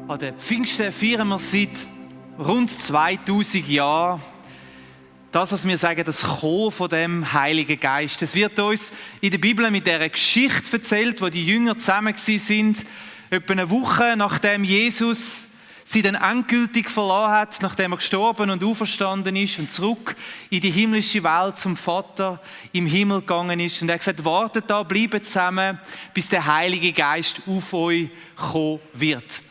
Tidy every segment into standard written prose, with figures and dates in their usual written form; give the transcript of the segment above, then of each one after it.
An den Pfingsten feiern wir seit rund 2000 Jahren das, was wir sagen, das Kommen von dem Heiligen Geist. Es wird uns in der Bibel mit dieser Geschichte erzählt, wo die Jünger zusammen sind, etwa eine Woche nachdem Jesus sie dann endgültig verlassen hat, nachdem er gestorben und auferstanden ist und zurück in die himmlische Welt zum Vater im Himmel gegangen ist. Und er hat gesagt, wartet da, bleibt zusammen, bis der Heilige Geist auf euch kommen wird.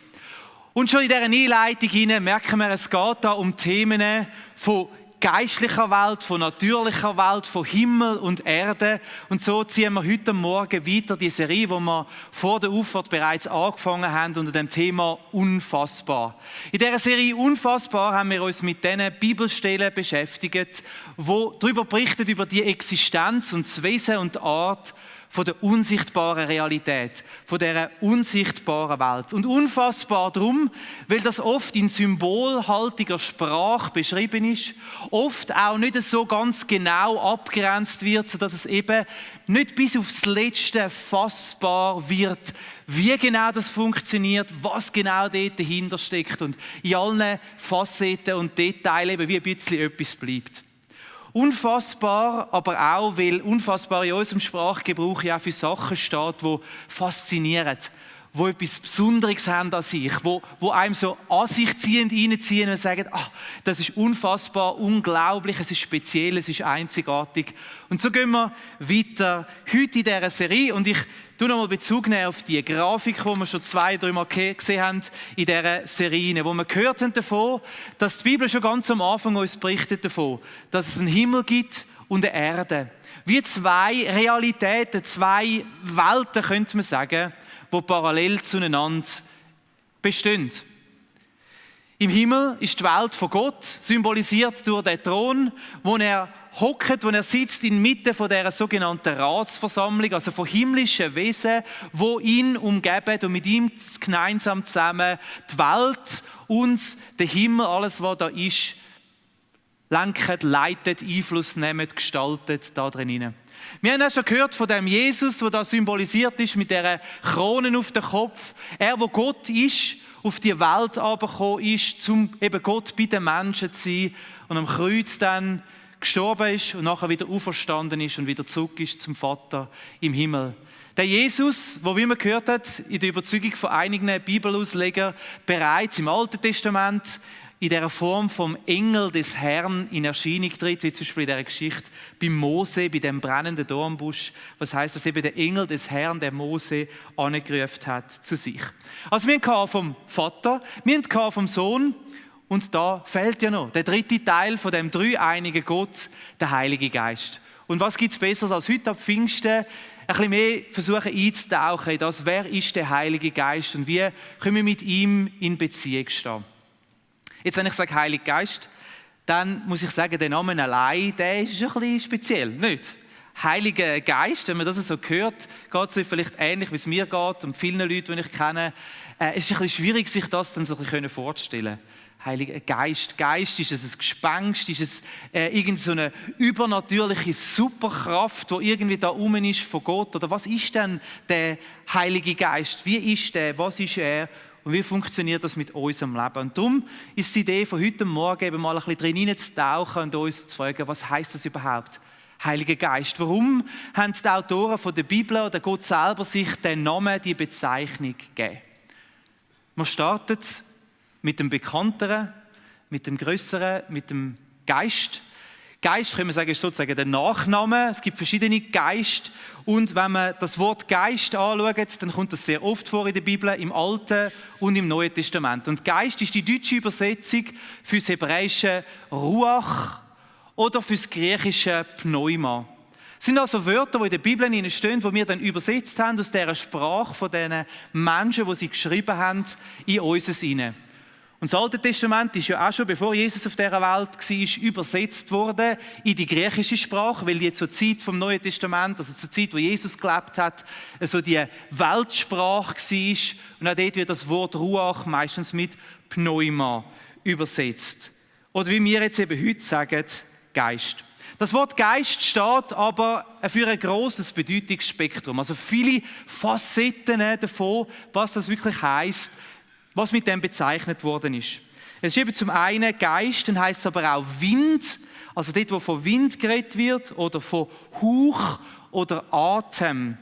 Und schon in dieser Einleitung merken wir, es geht da um Themen von geistlicher Welt, von natürlicher Welt, von Himmel und Erde. Und so ziehen wir heute Morgen weiter die Serie, die wir vor der Auffahrt bereits angefangen haben, unter dem Thema Unfassbar. In dieser Serie Unfassbar haben wir uns mit diesen Bibelstellen beschäftigt, die darüber berichten, über die Existenz und das Wesen und die Art von der unsichtbaren Realität, von dieser unsichtbaren Welt. Und unfassbar darum, weil das oft in symbolhaltiger Sprache beschrieben ist, oft auch nicht so ganz genau abgrenzt wird, sodass es eben nicht bis aufs Letzte fassbar wird, wie genau das funktioniert, was genau dort dahinter steckt und in allen Facetten und Details eben wie ein bisschen etwas bleibt. Unfassbar, aber auch, weil unfassbar in unserem Sprachgebrauch ja auch für Sachen steht, die faszinieren, die etwas Besonderes haben an sich, die einem so an sich ziehend reinziehen und sagen, ach, das ist unfassbar, unglaublich, es ist speziell, es ist einzigartig. Und so gehen wir weiter heute in dieser Serie und ich nehme nochmal Bezug nehmen auf die Grafik, die wir schon 2-3 Mal gesehen haben in dieser Serie, wo wir gehört haben davon, dass die Bibel schon ganz am Anfang uns berichtet davon, dass es einen Himmel gibt und eine Erde. Wie zwei Realitäten, zwei Welten, könnte man sagen, die parallel zueinander bestehen. Im Himmel ist die Welt von Gott, symbolisiert durch den Thron, wo er hockt, wo er sitzt inmitten von dieser sogenannten Ratsversammlung, also von himmlischen Wesen, wo ihn umgeben und mit ihm gemeinsam zusammen die Welt und der Himmel, alles was da ist, lenken, leiten, Einfluss nehmen, gestalten da drin. Wir haben auch schon gehört von dem Jesus, der da symbolisiert ist mit dieser Krone auf dem Kopf. Er, wo Gott ist, auf die Welt herabgekommen ist, um eben Gott bei den Menschen zu sein und am Kreuz dann gestorben ist und nachher wieder auferstanden ist und wieder zurück ist zum Vater im Himmel. Der Jesus, wo wie man gehört hat, in der Überzeugung von einigen Bibelauslegern bereits im Alten Testament in der Form vom Engel des Herrn in Erscheinung tritt, wie zum Beispiel in dieser Geschichte bei Mose, bei dem brennenden Dornbusch. Was heisst, dass eben der Engel des Herrn, der Mose angerufen hat zu sich. Also wir hatten vom Vater, wir hatten vom Sohn und da fehlt ja noch der dritte Teil von dem dreieinigen Gott, der Heilige Geist. Und was gibt es Besseres als heute ab Pfingsten? Ein bisschen mehr versuchen einzutauchen in das, wer ist der Heilige Geist und wie können wir mit ihm in Beziehung stehen. Jetzt, wenn ich sage Heiliger Geist, dann muss ich sagen, der Name allein, der ist ein bisschen speziell, nicht? Heiliger Geist, wenn man das so hört, geht es vielleicht ähnlich, wie es mir geht und vielen Leuten, die ich kenne. Es ist ein bisschen schwierig, sich das dann so ein bisschen vorzustellen. Heiliger Geist. Geist, ist es ein Gespenst? Ist es irgendeine so eine übernatürliche Superkraft, die irgendwie da oben ist von Gott? Oder was ist denn der Heilige Geist? Wie ist der? Was ist er? Und wie funktioniert das mit unserem Leben? Und darum ist die Idee von heute Morgen eben mal ein bisschen drin hineinzutauchen und uns zu fragen, was heisst das überhaupt? Heiliger Geist. Warum haben die Autoren von der Bibel oder Gott selber sich den Namen, die Bezeichnung gegeben? Man startet mit dem Bekannteren, mit dem Grösseren, mit dem Geist. Geist, können wir sagen, ist sozusagen der Nachname. Es gibt verschiedene Geist. Und wenn man das Wort Geist anschaut, dann kommt das sehr oft vor in der Bibel, im Alten und im Neuen Testament. Und Geist ist die deutsche Übersetzung für das hebräische Ruach oder für das griechische Pneuma. Es sind also Wörter, die in der Bibel stehen, die wir dann übersetzt haben aus dieser Sprache von den Menschen, die sie geschrieben haben, in unseres hinein. Und das Alte Testament ist ja auch schon, bevor Jesus auf dieser Welt war, übersetzt worden in die griechische Sprache, weil die zur Zeit vom Neuen Testament, also zur Zeit, wo Jesus gelebt hat, so die Weltsprache war. Und auch dort wird das Wort Ruach meistens mit Pneuma übersetzt. Oder wie wir jetzt eben heute sagen, Geist. Das Wort Geist steht aber für ein grosses Bedeutungsspektrum, also viele Facetten davon, was das wirklich heisst, was mit dem bezeichnet worden ist. Es ist eben zum einen Geist, dann heisst es aber auch Wind, also dort, wo von Wind geredet wird, oder von Hauch oder Atem.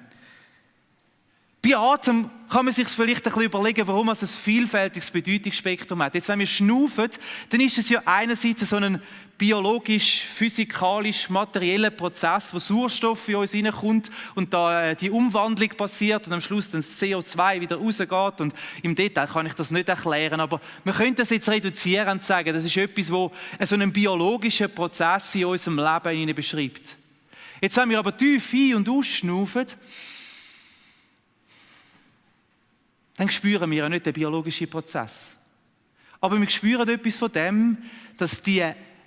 Bei Atem kann man sich vielleicht ein bisschen überlegen, warum es ein vielfältiges Bedeutungsspektrum hat. Jetzt, wenn wir schnaufen, dann ist es ja einerseits so ein biologisch, physikalisch, materieller Prozess, wo Sauerstoff in uns hineinkommt und da die Umwandlung passiert und am Schluss dann das CO2 wieder rausgeht. Und im Detail kann ich das nicht erklären, aber man könnte das jetzt reduzieren und sagen, das ist etwas, wo so einen biologischen Prozess in unserem Leben beschreibt. Jetzt, wenn wir aber tief ein- und ausschnaufen, dann spüren wir ja nicht den biologischen Prozess. Aber wir spüren etwas von dem, dass die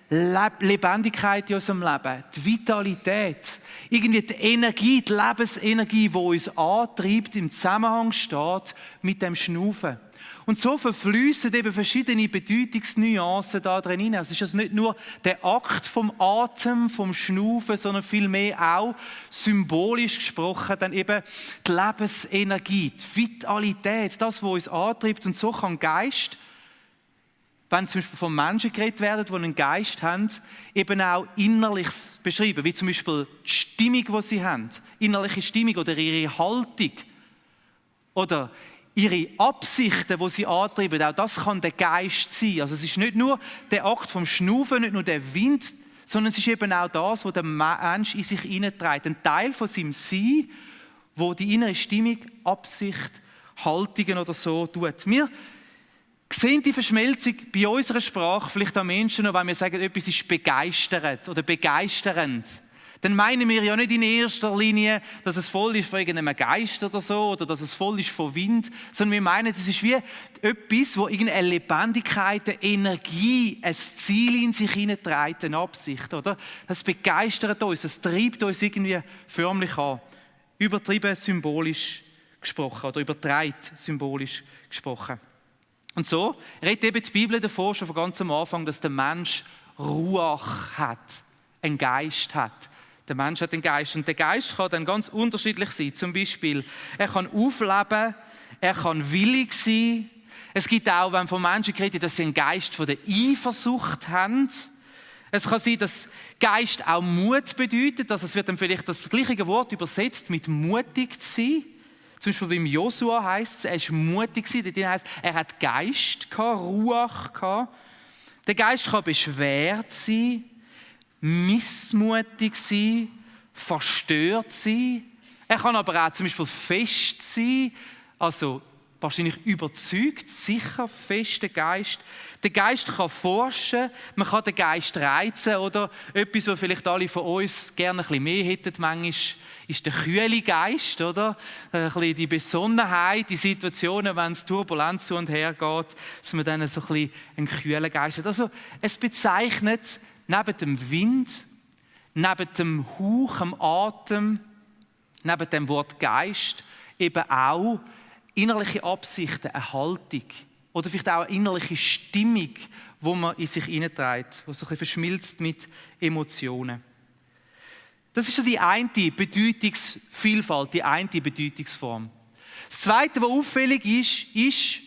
Lebendigkeit in unserem Leben, die Vitalität, irgendwie die Energie, die Lebensenergie, die uns antreibt, im Zusammenhang steht mit dem Schnaufen. Und so verfließen eben verschiedene Bedeutungsnuancen da drin hinein. Es ist also nicht nur der Akt vom Atem, vom Schnaufen, sondern vielmehr auch symbolisch gesprochen dann eben die Lebensenergie, die Vitalität, das, was uns antreibt. Und so kann Geist, wenn zum Beispiel von Menschen geredet werden, die einen Geist haben, eben auch Innerliches beschreiben, wie zum Beispiel die Stimmung, die sie haben, innerliche Stimmung oder ihre Haltung oder ihre Absichten, die sie antreiben, auch das kann der Geist sein. Also es ist nicht nur der Akt vom Schnaufen, nicht nur der Wind, sondern es ist eben auch das, was der Mensch in sich hineinträgt. Ein Teil von seinem Sein, wo die innere Stimmung, Absicht, Haltungen oder so tut. Wir sehen die Verschmelzung bei unserer Sprache vielleicht an Menschen noch, wenn wir sagen, etwas ist begeisternd oder begeisternd. Dann meinen wir ja nicht in erster Linie, dass es voll ist von irgendeinem Geist oder so, oder dass es voll ist von Wind, sondern wir meinen, es ist wie etwas, wo irgendeine Lebendigkeit, eine Energie, ein Ziel in sich hineinträgt, eine Absicht, oder? Das begeistert uns, das treibt uns irgendwie förmlich an. Übertrieben symbolisch gesprochen oder übertragen symbolisch gesprochen. Und so redet eben die Bibel davor schon von ganz am Anfang, dass der Mensch Ruach hat, einen Geist hat. Der Mensch hat einen Geist und der Geist kann dann ganz unterschiedlich sein. Zum Beispiel, er kann aufleben, er kann willig sein. Es gibt auch, wenn von Menschen geredet wird, dass sie einen Geist von der Eifersucht haben. Es kann sein, dass Geist auch Mut bedeutet. Also es wird dann vielleicht das gleiche Wort übersetzt mit mutig zu sein. Zum Beispiel beim Josua heisst es, er war mutig. Das heisst, er hat Geist gehabt, Ruach gehabt. Der Geist kann beschwert sein, missmutig sein, verstört sein. Er kann aber auch zum Beispiel fest sein, also wahrscheinlich überzeugt, sicher, fester Geist. Der Geist kann forschen, man kann den Geist reizen oder etwas, was vielleicht alle von uns gerne ein bisschen mehr hätten, manchmal ist der kühle Geist, oder? Ein bisschen die Besonnenheit, die Situationen, wenn es turbulent zu und her geht, dass man dann so ein bisschen einen kühlen Geist hat. Also es bezeichnet neben dem Wind, neben dem Hauch, dem Atem, neben dem Wort Geist eben auch innerliche Absichten, eine Haltung oder vielleicht auch eine innerliche Stimmung, die man in sich hineinträgt, die so ein bisschen verschmilzt mit Emotionen. Das ist so die eine Bedeutungsvielfalt, die eine Bedeutungsform. Das Zweite, was auffällig ist,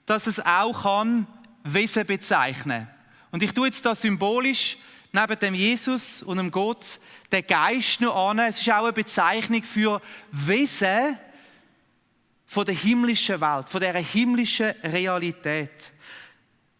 dass es auch Wesen bezeichnen kann. Und ich tue jetzt da symbolisch neben dem Jesus und dem Gott den Geist noch an. Es ist auch eine Bezeichnung für Wesen von der himmlischen Welt, von dieser himmlischen Realität.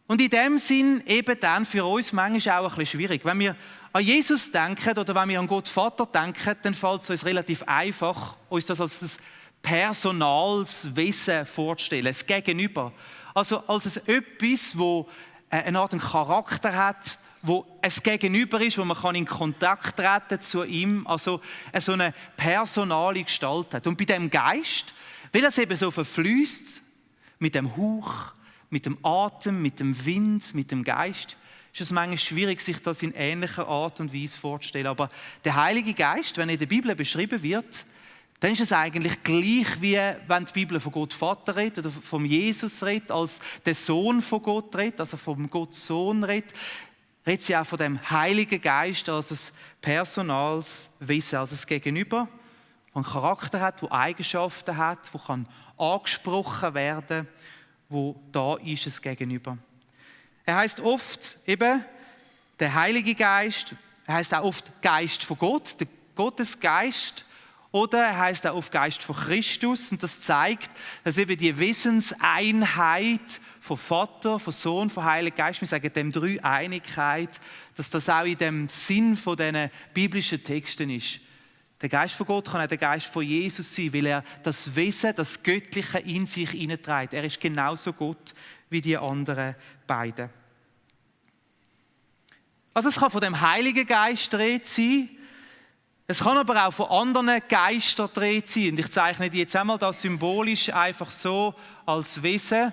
Und in dem Sinn eben dann für uns manchmal auch ein bisschen schwierig. Wenn wir an Jesus denken oder wenn wir an Gott Vater denken, dann fällt es uns relativ einfach, uns das als ein personales Wesen vorzustellen, das Gegenüber. Also als etwas, das eine Art Charakter hat, wo es Gegenüber ist, wo man in Kontakt treten zu ihm, also so eine personale Gestalt hat. Und bei dem Geist, weil es eben so verfließt mit dem Hauch, mit dem Atem, mit dem Wind, mit dem Geist, ist es manchmal schwierig, sich das in ähnlicher Art und Weise vorzustellen. Aber der Heilige Geist, wenn er in der Bibel beschrieben wird, dann ist es eigentlich gleich, wie wenn die Bibel von Gott Vater redet oder vom Jesus redet, als der Sohn von Gott redet, also vom Gott Sohn redet sie auch von dem Heiligen Geist als ein personales Wesen, als ein Gegenüber, das einen Charakter hat, das Eigenschaften hat, das angesprochen werden kann, wo da ist, es Gegenüber. Er heißt oft eben der Heilige Geist, er heißt auch oft Geist von Gott, der Gottesgeist, oder er heißt auch oft Geist von Christus. Und das zeigt, dass eben die Wesenseinheit von Vater, von Sohn, von Heiligen Geist, wir sagen dem Dreieinigkeit, dass das auch in dem Sinn von diesen biblischen Texten ist. Der Geist von Gott kann auch der Geist von Jesus sein, weil er das Wesen, das Göttliche in sich hineinträgt. Er ist genauso Gott wie die anderen beiden. Also es kann von dem Heiligen Geist die Rede sein, es kann aber auch von anderen Geistern die Rede sein. Und ich zeichne die jetzt einmal das symbolisch einfach so als Wesen.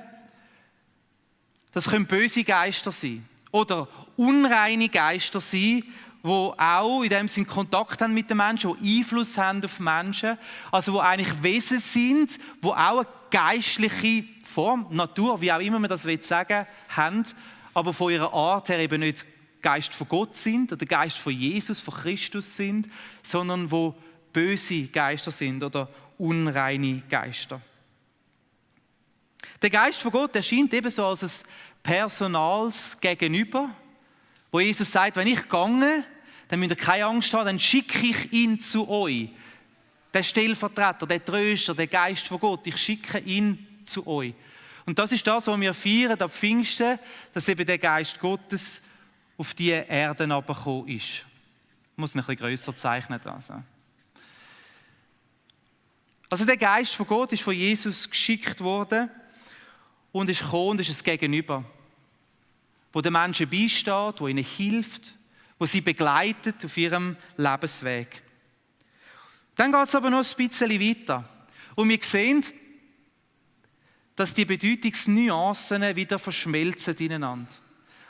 Das können böse Geister sein oder unreine Geister sein, die auch in dem Sinn Kontakt haben mit den Menschen, die Einfluss haben auf Menschen, also die eigentlich Wesen sind, die auch eine geistliche Form, Natur, wie auch immer man das sagen will, haben, aber von ihrer Art her eben nicht Geist von Gott sind oder Geist von Jesus, von Christus sind, sondern wo böse Geister sind oder unreine Geister. Der Geist von Gott erscheint ebenso als ein personales Gegenüber, wo Jesus sagt, wenn ich gehe, dann müsst ihr keine Angst haben, dann schicke ich ihn zu euch. Der Stellvertreter, der Tröster, der Geist von Gott, ich schicke ihn zu euch. Und das ist das, was wir feiern ab Pfingsten, dass eben der Geist Gottes auf die Erde herabgekommen ist. Ich muss ihn ein bisschen grösser zeichnen. Also der Geist von Gott ist von Jesus geschickt worden und ist gekommen und ist ein Gegenüber, wo den Menschen beisteht, wo ihnen hilft, wo sie begleitet auf ihrem Lebensweg. Dann geht es aber noch ein bisschen weiter. Und wir sehen, dass die Bedeutungsnuancen wieder verschmelzen ineinander.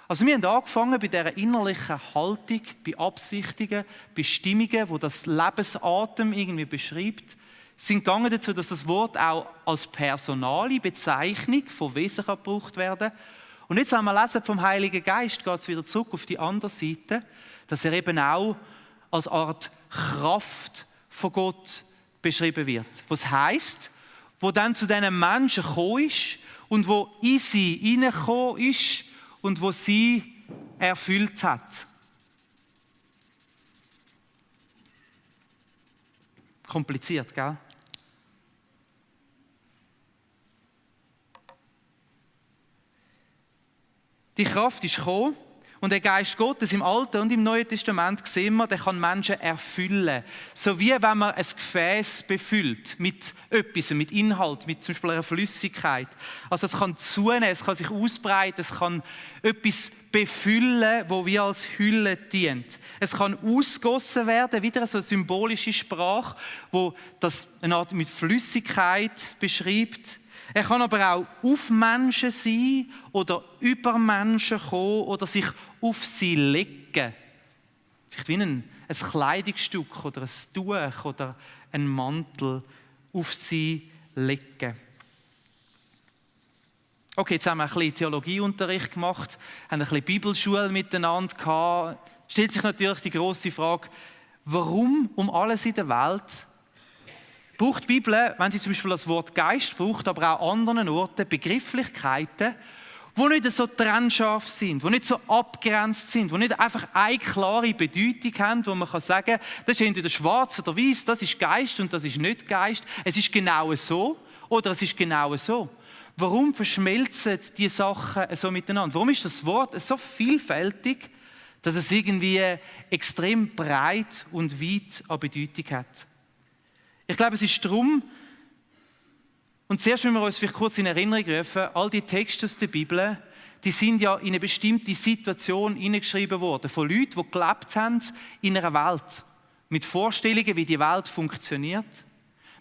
Also wir haben angefangen bei dieser innerlichen Haltung, bei Absichtigen, bei Stimmungen, wo das Lebensatem irgendwie beschreibt, sind gegangen dazu, dass das Wort auch als personale Bezeichnung von Wesen gebraucht werden kann. Und jetzt, wenn wir lesen vom Heiligen Geist, geht es wieder zurück auf die andere Seite, dass er eben auch als Art Kraft von Gott beschrieben wird. Was heisst, wo dann zu diesen Menschen gekommen ist und wo in sie hineingekommen ist und wo sie erfüllt hat. Kompliziert, gell? Die Kraft ist gekommen und der Geist Gottes im Alten und im Neuen Testament sehen wir, der kann Menschen erfüllen. So wie wenn man ein Gefäß befüllt mit etwas, mit Inhalt, mit zum Beispiel einer Flüssigkeit. Also es kann zunehmen, es kann sich ausbreiten, es kann etwas befüllen, wo wie als Hülle dient. Es kann ausgossen werden, wieder so eine symbolische Sprache, wo das eine Art mit Flüssigkeit beschreibt. Er kann aber auch auf Menschen sein oder über Menschen kommen oder sich auf sie legen. Vielleicht wie ein Kleidungsstück oder ein Tuch oder ein Mantel auf sie legen. Okay, jetzt haben wir ein bisschen Theologieunterricht gemacht, haben ein bisschen Bibelschule miteinander gehabt. Stellt sich natürlich die grosse Frage, warum um alles in der Welt braucht die Bibel, wenn sie zum Beispiel das Wort Geist braucht, aber auch an anderen Orten Begrifflichkeiten, die nicht so trennscharf sind, die nicht so abgrenzt sind, die nicht einfach eine klare Bedeutung haben, wo man sagen kann, das ist entweder schwarz oder weiß, das ist Geist und das ist nicht Geist. Es ist genau so oder es ist genau so. Warum verschmelzen die Sachen so miteinander? Warum ist das Wort so vielfältig, dass es irgendwie extrem breit und weit an Bedeutung hat? Ich glaube, es ist darum, und zuerst müssen wir uns vielleicht kurz in Erinnerung rufen, all die Texte aus der Bibel, die sind ja in eine bestimmte Situation hineingeschrieben worden, von Leuten, die gelebt haben in einer Welt, mit Vorstellungen, wie die Welt funktioniert,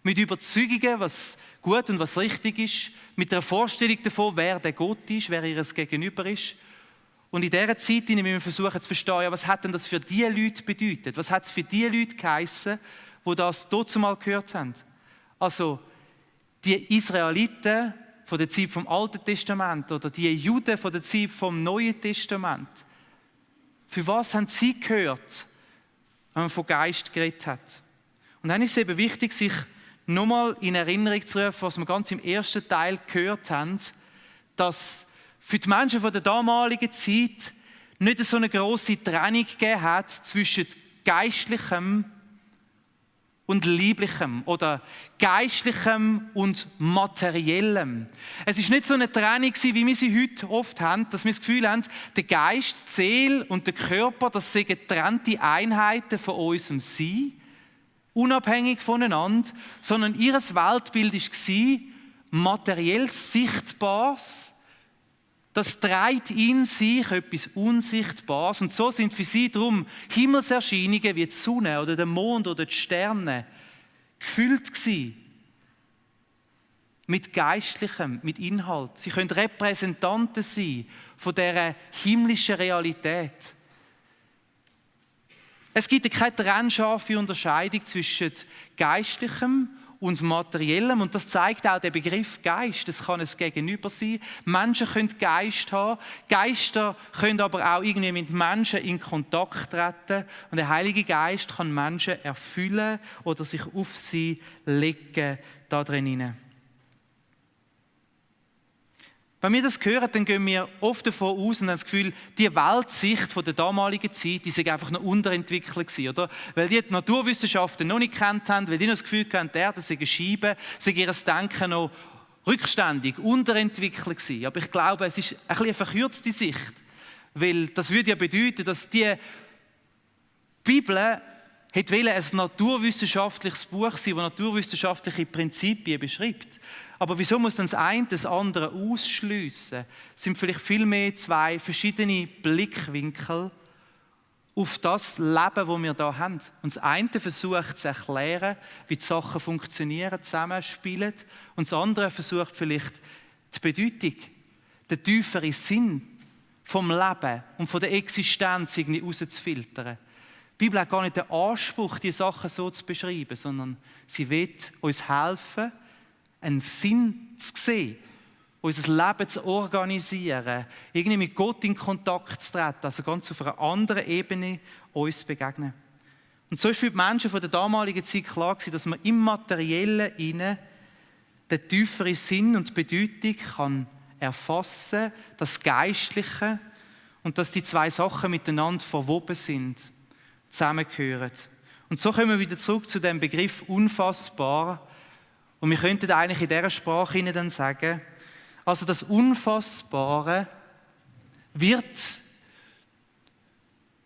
mit Überzeugungen, was gut und was richtig ist, mit einer Vorstellung davon, wer der Gott ist, wer ihr Gegenüber ist. Und in dieser Zeit müssen wir versuchen zu verstehen, ja, was hat denn das für die Leute bedeutet? Was hat es für die Leute geheissen, die das dazumal gehört haben? Also die Israeliten von der Zeit vom Alten Testament oder die Juden von der Zeit vom Neuen Testament. Für was haben sie gehört, wenn man von Geist geredet hat? Und dann ist es eben wichtig, sich nochmal in Erinnerung zu rufen, was wir ganz im ersten Teil gehört haben, dass für die Menschen von der damaligen Zeit nicht so eine grosse Trennung gegeben hat zwischen Geistlichem und Lieblichem oder Geistlichem und Materiellem. Es ist nicht so eine Trennung, wie wir sie heute oft haben, dass wir das Gefühl haben, der Geist, die Seele und der Körper, das sind getrennte Einheiten von unserem Sein, unabhängig voneinander, sondern ihr Weltbild war materiell Sichtbares. Das trägt in sich etwas Unsichtbares. Und so sind für sie darum Himmelserscheinungen wie die Sonne oder der Mond oder die Sterne gefüllt gewesen mit Geistlichem, mit Inhalt. Sie können Repräsentanten sein von dieser himmlischen Realität. Es gibt keine trennscharfe Unterscheidung zwischen Geistlichem und Materiellem. Und das zeigt auch der Begriff Geist. Es kann ein Gegenüber sein. Menschen können Geist haben. Geister können aber auch irgendwie mit Menschen in Kontakt treten. Und der Heilige Geist kann Menschen erfüllen oder sich auf sie legen, da drin. Wenn wir das hören, dann gehen wir oft davon aus und haben das Gefühl, die Weltsicht von der damaligen Zeit, die sei einfach noch unterentwickelt gewesen, oder? Weil die Naturwissenschaften noch nicht gekannt haben, weil die noch das Gefühl hatten, die Erde sei eine Scheibe, sei ihr Denken noch rückständig, unterentwickelt gewesen. Aber ich glaube, es ist ein bisschen eine verkürzte Sicht, weil das würde ja bedeuten, dass die Bibel hätte ein naturwissenschaftliches Buch sein, das naturwissenschaftliche Prinzipien beschreibt. Aber wieso muss dann das eine das andere ausschliessen? Es sind vielleicht vielmehr zwei verschiedene Blickwinkel auf das Leben, das wir hier haben. Und das eine versucht zu erklären, wie die Sachen funktionieren, zusammenspielen. Und das andere versucht vielleicht die Bedeutung, den tieferen Sinn vom Leben und von der Existenz irgendwie herauszufiltern. Die Bibel hat gar nicht den Anspruch, die Sachen so zu beschreiben, sondern sie will uns helfen, einen Sinn zu sehen, unser Leben zu organisieren, irgendwie mit Gott in Kontakt zu treten, also ganz auf einer anderen Ebene uns begegnen. Und so ist für die Menschen von der damaligen Zeit klar gewesen, dass man im Materiellen innen den tieferen Sinn und Bedeutung kann erfassen, das Geistliche und dass die zwei Sachen miteinander verwoben sind, zusammengehören. Und so kommen wir wieder zurück zu dem Begriff unfassbar. Und wir könnten eigentlich in dieser Sprache Ihnen dann sagen, also das Unfassbare wird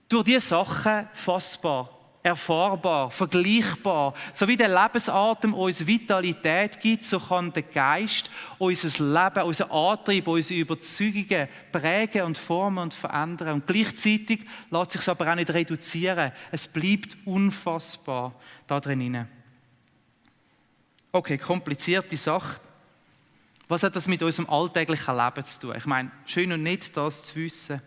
durch diese Sachen fassbar, erfahrbar, vergleichbar. So wie der Lebensatem uns Vitalität gibt, so kann der Geist unser Leben, unser Antrieb, unsere Überzeugungen prägen und formen und verändern. Und gleichzeitig lässt sich es aber auch nicht reduzieren. Es bleibt unfassbar da drin. Okay, komplizierte Sache. Was hat das mit unserem alltäglichen Leben zu tun? Ich meine, schön und nett, das zu wissen.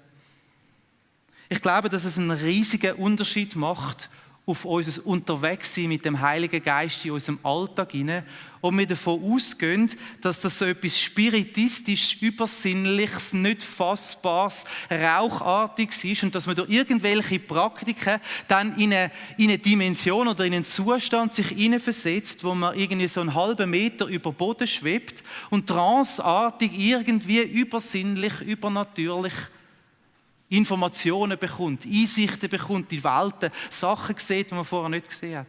Ich glaube, dass es einen riesigen Unterschied macht auf unser Unterwegssein mit dem Heiligen Geist in unserem Alltag hinein und wir davon ausgehen, dass das so etwas Spiritistisches, Übersinnliches, nicht Fassbares, Rauchartiges ist und dass man durch irgendwelche Praktiken dann in eine Dimension oder in einen Zustand sich hineinversetzt, wo man irgendwie so einen halben Meter über Boden schwebt und tranceartig irgendwie übersinnlich, übernatürlich Informationen bekommt, Einsichten bekommt in die Welten, Sachen sieht, die man vorher nicht gesehen hat.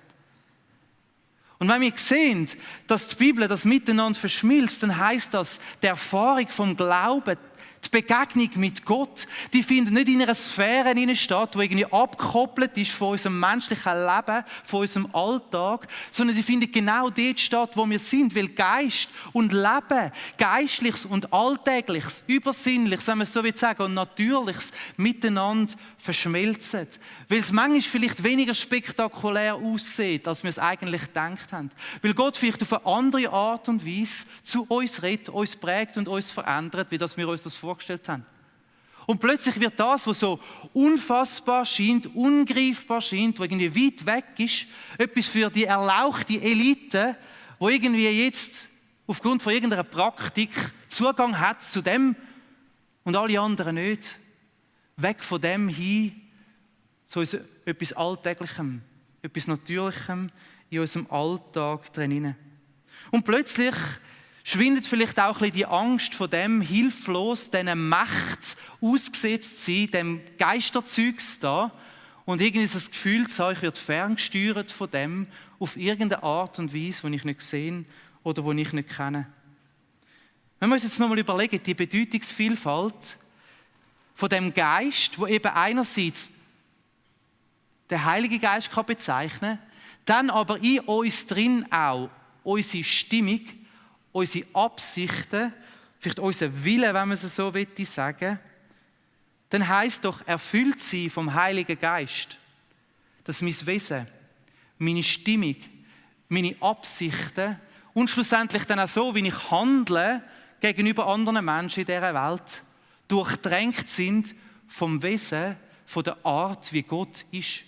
Und wenn wir sehen, dass die Bibel das miteinander verschmilzt, dann heisst das, die Erfahrung vom Glauben, die Begegnung mit Gott, die findet nicht in einer Sphäre statt, die irgendwie abgekoppelt ist von unserem menschlichen Leben, von unserem Alltag, sondern sie findet genau dort statt, wo wir sind, weil Geist und Leben, Geistliches und Alltägliches, Übersinnliches, wenn man es so will sagen, und Natürliches miteinander verschmelzen. Weil es manchmal vielleicht weniger spektakulär aussieht, als wir es eigentlich gedacht haben. Weil Gott vielleicht auf eine andere Art und Weise zu uns redet, uns prägt und uns verändert, wie das wir uns das vorgestellt haben. Und plötzlich wird das, was so unfassbar scheint, ungreifbar scheint, was irgendwie weit weg ist, etwas für die erlauchte Elite, wo irgendwie jetzt aufgrund von irgendeiner Praktik Zugang hat zu dem und alle anderen nicht. Weg von dem hin zu etwas Alltäglichem, etwas Natürlichem in unserem Alltag drin. Und plötzlich Schwindet vielleicht auch ein bisschen die Angst von dem, hilflos, diesen Mächten ausgesetzt zu sein, dem Geisterzeugs da, und irgendwie das Gefühl zu haben, ich werde ferngesteuert von dem auf irgendeine Art und Weise, die ich nicht sehe oder die ich nicht kenne. Wenn wir uns jetzt nochmal überlegen, die Bedeutungsvielfalt von dem Geist, wo eben einerseits der Heilige Geist kann bezeichnen, dann aber in uns drin auch unsere Stimmung, unsere Absichten, vielleicht unser Wille, wenn man es so sagen will, dann heisst doch, erfüllt sein vom Heiligen Geist, dass mein Wesen, meine Stimmung, meine Absichten und schlussendlich dann auch so, wie ich handle gegenüber anderen Menschen in dieser Welt, durchdrängt sind vom Wesen, von der Art, wie Gott ist.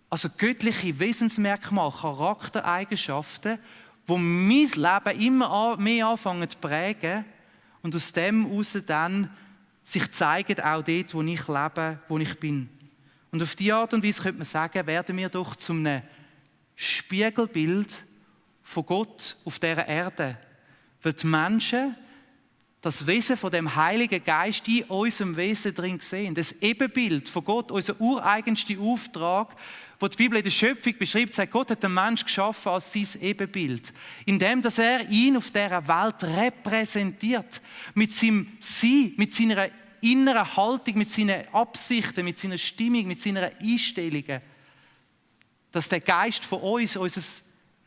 Also göttliche Wesensmerkmale, Charaktereigenschaften, die mein Leben immer mehr anfangen zu prägen und aus dem heraus dann sich zeigen, auch dort, wo ich lebe, wo ich bin. Und auf diese Art und Weise könnte man sagen, werden wir doch zu einem Spiegelbild von Gott auf dieser Erde. Weil die Menschen das Wesen von dem Heiligen Geist in unserem Wesen drin sehen. Das Ebenbild von Gott, unser ureigenster Auftrag, wo die Bibel in der Schöpfung beschreibt, sagt, Gott hat den Menschen geschaffen als sein Ebenbild. Indem, dass er ihn auf dieser Welt repräsentiert. Mit seinem Sein, mit seiner inneren Haltung, mit seinen Absichten, mit seiner Stimmung, mit seinen Einstellungen. Dass der Geist von uns, unser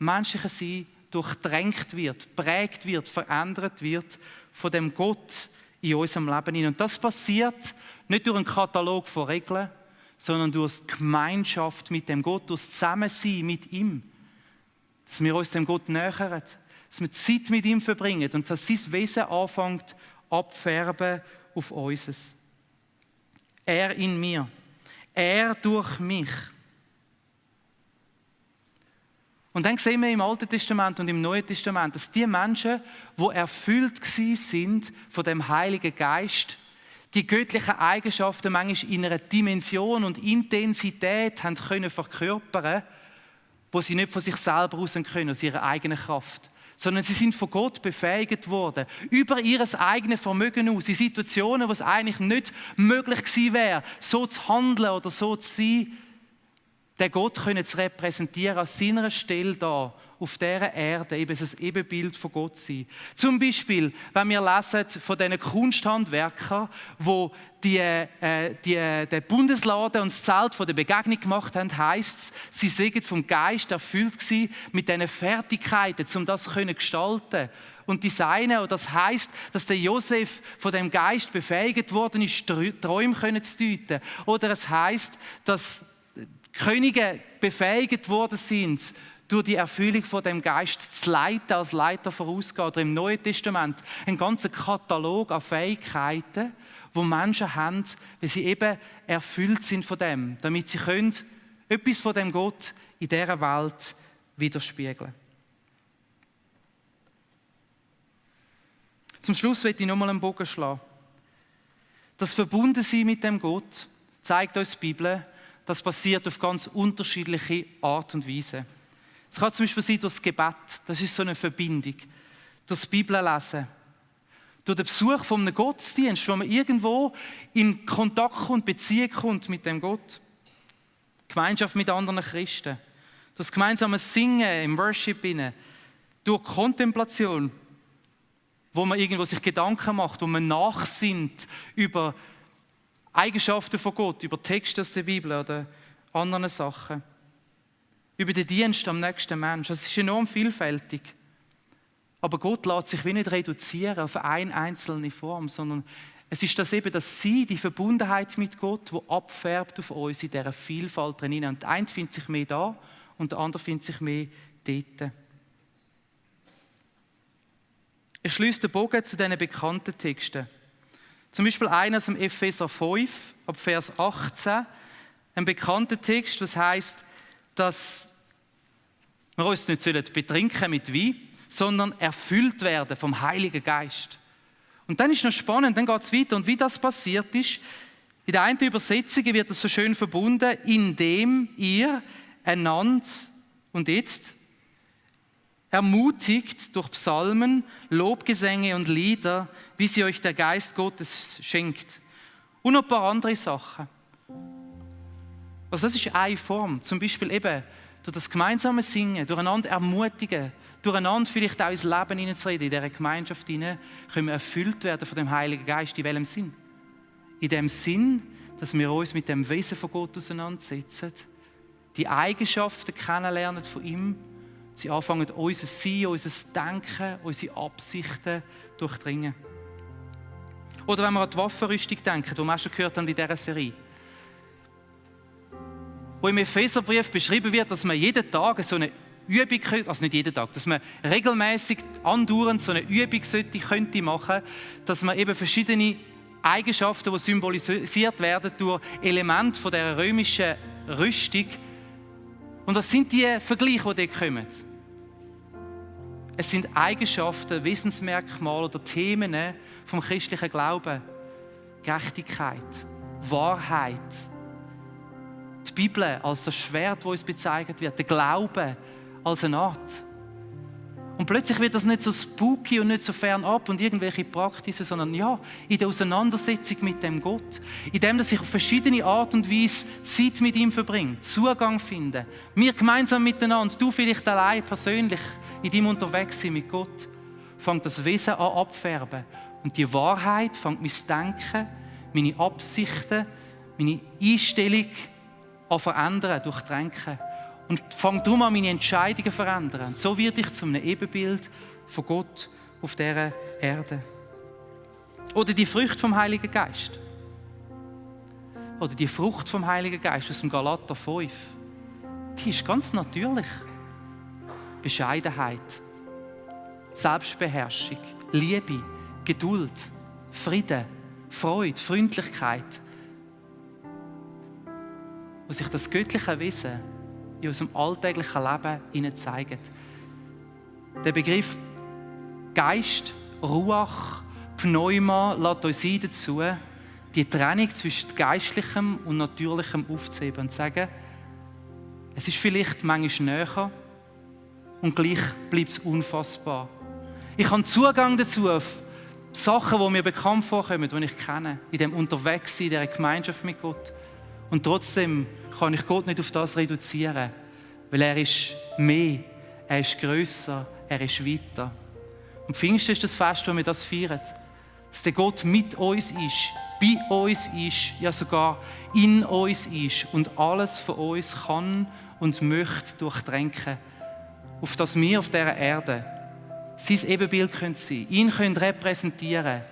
menschliches Sein, durchdrängt wird, prägt wird, verändert wird von dem Gott in unserem Leben. Und das passiert nicht durch einen Katalog von Regeln, sondern durch die Gemeinschaft mit dem Gott, durch das Zusammensein mit ihm. Dass wir uns dem Gott nähern, dass wir Zeit mit ihm verbringen und dass sein Wesen anfängt abfärben auf unseres. Er in mir, er durch mich. Und dann sehen wir im Alten Testament und im Neuen Testament, dass die Menschen, die erfüllt sind von dem Heiligen Geist, die göttlichen Eigenschaften manchmal in einer Dimension und Intensität haben können verkörpern, wo sie nicht von sich selber raus können, aus ihrer eigenen Kraft. Sondern sie sind von Gott befähigt worden, über ihr eigenes Vermögen aus, in Situationen, wo es eigentlich nicht möglich gewesen wäre, so zu handeln oder so zu sein, den Gott zu repräsentieren, an seiner Stelle da, auf dieser Erde, eben das Ebenbild von Gott sein. Zum Beispiel, wenn wir lesen von diesen Kunsthandwerkern, die den Bundesladen und das Zelt von der Begegnung gemacht haben, heisst es, sie seien vom Geist erfüllt gewesen mit diesen Fertigkeiten, um das zu gestalten und designen. Und das heisst, dass der Josef von dem Geist befähigt worden ist, Träume zu deuten. Oder es heisst, dass Könige befähigt worden sind, durch die Erfüllung von dem Geist zu leiten, als Leiter vorausgehen. Oder im Neuen Testament einen ganzen Katalog an Fähigkeiten, die Menschen haben, weil sie eben erfüllt sind von dem, damit sie können etwas von dem Gott in dieser Welt widerspiegeln. Zum Schluss möchte ich nochmal einen Bogen schlagen. Das Verbundensein mit dem Gott zeigt uns die Bibel, das passiert auf ganz unterschiedliche Art und Weise. Es kann zum Beispiel sein durch das Gebet, das ist so eine Verbindung. Durch das Bibellesen, durch den Besuch von einem Gottesdienst, wo man irgendwo in Kontakt kommt, Beziehung kommt mit dem Gott. Gemeinschaft mit anderen Christen. Durch das gemeinsame Singen im Worship, durch Kontemplation, wo man irgendwo sich Gedanken macht, wo man nachsinnt über Eigenschaften von Gott, über Texte aus der Bibel oder anderen Sachen. Über den Dienst am nächsten Menschen. Es ist enorm vielfältig. Aber Gott lässt sich wie nicht reduzieren auf eine einzelne Form, sondern es ist das eben, dass sie, die Verbundenheit mit Gott, die abfärbt auf uns in dieser Vielfalt drin. Und der eine findet sich mehr da und der andere findet sich mehr dort. Ich schließe den Bogen zu diesen bekannten Texten. Zum Beispiel einer aus dem Epheser 5, ab Vers 18. Ein bekannter Text, was heisst, dass wir uns nicht betrinken mit Wein, sondern erfüllt werden vom Heiligen Geist. Und dann ist noch spannend, dann geht es weiter. Und wie das passiert ist, in der einen Übersetzung wird das so schön verbunden, indem ihr einander, und jetzt, ermutigt durch Psalmen, Lobgesänge und Lieder, wie sie euch der Geist Gottes schenkt. Und noch ein paar andere Sachen. Also das ist eine Form, zum Beispiel eben durch das gemeinsame Singen, durcheinander ermutigen, durcheinander vielleicht auch ins Leben hineinzureden, in dieser Gemeinschaft hinein, können wir erfüllt werden von dem Heiligen Geist. In welchem Sinn? In dem Sinn, dass wir uns mit dem Wesen von Gott auseinandersetzen, die Eigenschaften kennenlernen von ihm, sie anfangen, unser Sein, unser Denken, unsere Absichten durchdringen. Oder wenn wir an die Waffenrüstung denken, die wir auch schon gehört haben in dieser Serie, wo im Epheserbrief beschrieben wird, dass man jeden Tag so eine Übung, also nicht jeden Tag, dass man regelmäßig andauernd so eine Übung könnte machen, dass man eben verschiedene Eigenschaften, die symbolisiert werden durch Elemente von der römischen Rüstung. Und das sind die Vergleiche, die dort kommen. Es sind Eigenschaften, Wesensmerkmale oder Themen vom christlichen Glauben. Gerechtigkeit, Wahrheit, die Bibel als das Schwert, das uns bezeichnet wird, der Glaube als eine Art. Und plötzlich wird das nicht so spooky und nicht so fernab und irgendwelche Praktiken, sondern ja, in der Auseinandersetzung mit dem Gott. In dem, dass ich auf verschiedene Art und Weise Zeit mit ihm verbringe, Zugang finde. Wir gemeinsam miteinander, du vielleicht allein persönlich in deinem Unterwegssein mit Gott, fängt das Wesen an abfärben. Und die Wahrheit fängt mein Denken, meine Absichten, meine Einstellung an verändern, durchtränken. Und fange darum an, meine Entscheidungen zu verändern. So werde ich zu einem Ebenbild von Gott auf dieser Erde. Oder die Frucht vom Heiligen Geist. Oder die Frucht vom Heiligen Geist aus dem Galater 5. Die ist ganz natürlich. Bescheidenheit, Selbstbeherrschung, Liebe, Geduld, Frieden, Freude, Freundlichkeit. Wo sich das göttliche Wesen in unserem alltäglichen Leben ihnen zeigen. Der Begriff Geist, Ruach, Pneuma lässt uns ein dazu, die Trennung zwischen Geistlichem und Natürlichem aufzuheben und zu sagen, es ist vielleicht manchmal näher und gleich bleibt es unfassbar. Ich habe Zugang dazu auf Sachen, die mir bekannt vorkommen, die ich kenne, in dem Unterwegssein, in dieser Gemeinschaft mit Gott. Und trotzdem kann ich Gott nicht auf das reduzieren, weil er ist mehr, er ist grösser, er ist weiter. Und Pfingsten ist das Fest, wo wir das feiern. Dass der Gott mit uns ist, bei uns ist, ja sogar in uns ist und alles von uns kann und möchte durchtränken, auf das wir auf dieser Erde sein Ebenbild sein können, ihn können repräsentieren,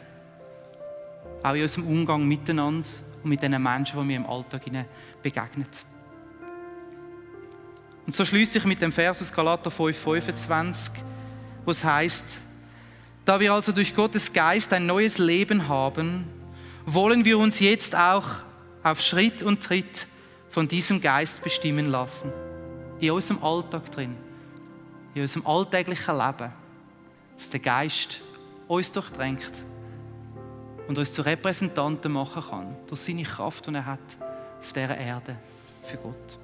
auch in unserem Umgang miteinander und mit den Menschen, die wir im Alltag begegnen. Und so schließe ich mit dem Vers aus Galater 5,25, wo es heißt: Da wir also durch Gottes Geist ein neues Leben haben, wollen wir uns jetzt auch auf Schritt und Tritt von diesem Geist bestimmen lassen. In unserem Alltag drin, in unserem alltäglichen Leben, dass der Geist uns durchdrängt und uns zu Repräsentanten machen kann, durch seine Kraft, die er hat auf dieser Erde für Gott.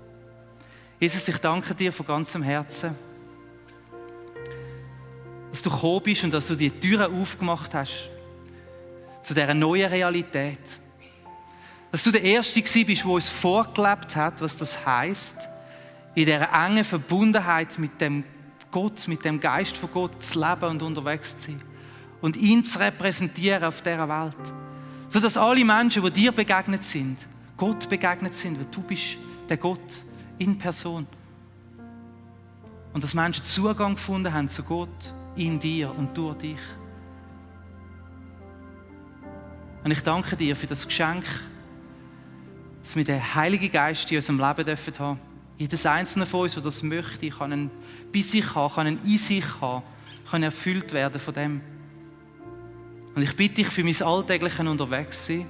Jesus, ich danke dir von ganzem Herzen, dass du gekommen bist und dass du die Türen aufgemacht hast zu dieser neuen Realität. Dass du der Erste bist, der uns vorgelebt hat, was das heisst, in dieser engen Verbundenheit mit dem Gott, mit dem Geist von Gott zu leben und unterwegs zu sein. Und ihn zu repräsentieren auf dieser Welt. Sodass alle Menschen, die dir begegnet sind, Gott begegnet sind, weil du bist der Gott in Person. Und dass Menschen Zugang gefunden haben zu Gott in dir und durch dich. Und ich danke dir für das Geschenk, dass wir den Heiligen Geist in unserem Leben haben dürfen. Jedes einzelne von uns, der das möchte, kann ihn bei sich haben, kann ihn in sich haben, kann erfüllt werden von dem. Und ich bitte dich für mein alltägliches Unterwegssein,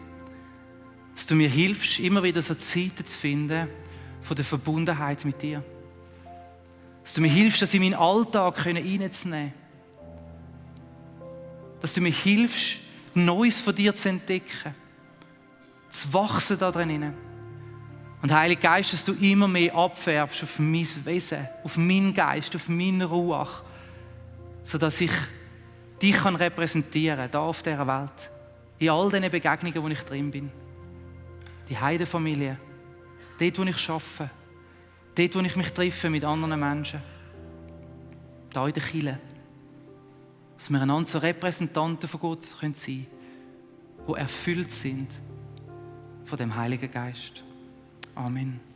dass du mir hilfst, immer wieder so Zeiten zu finden von der Verbundenheit mit dir. Dass du mir hilfst, das in meinen Alltag reinzunehmen. Dass du mir hilfst, Neues von dir zu entdecken, zu wachsen da drin. Und Heiliger Geist, dass du immer mehr abfärbst auf mein Wesen, auf meinen Geist, auf meinen Ruach, sodass ich dich repräsentieren kann, hier auf dieser Welt. In all diesen Begegnungen, wo ich drin bin. Die Heidenfamilie, dort, wo ich arbeite, dort, wo ich mich treffe mit anderen Menschen. Hier in der Kirche. Dass wir einander so Repräsentanten von Gott sein können, die erfüllt sind von dem Heiligen Geist. Amen.